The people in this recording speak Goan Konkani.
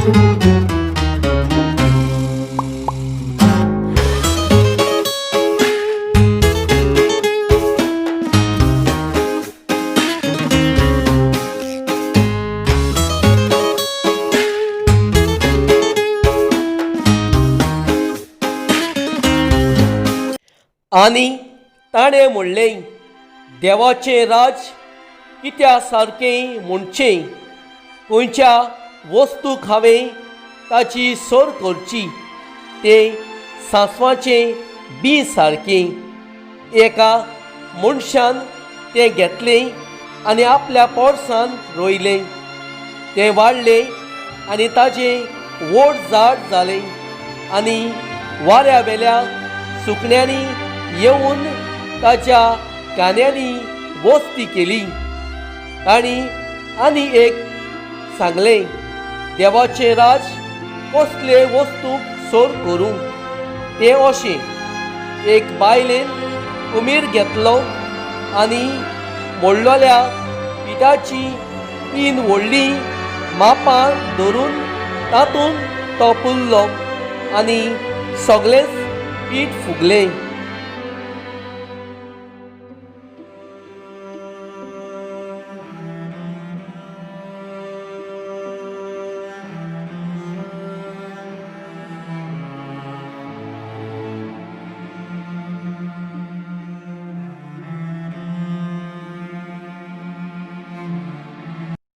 आनी ताणें म्हणलें, देवाचें राज कित्या सारकें म्हणचें? खंयच्या वस्तूक हांवें ताची सर करची? तें सांसवाचें बीं सारकें. एका मनशान तें घेतलें आनी आपल्या पोरसांत रोयलें. तें वाडलें आनी ताजें व्हड झाड जालें आनी वाऱ्या वेल्या सुकण्यांनी येवन ताच्या कान्यांनी वस्ती केली. तांणी आनी एक सांगलें, देवाचें राज कसले वस्तूक सर करूं? तें अशें, एक बायलेन उमीर घेतलो आनी मोडलेल्या पिठाचीं तीन व्हडलीं मापां धरून तातूंत तो पुरलो आनी सगळेंच पीठ फुगलें.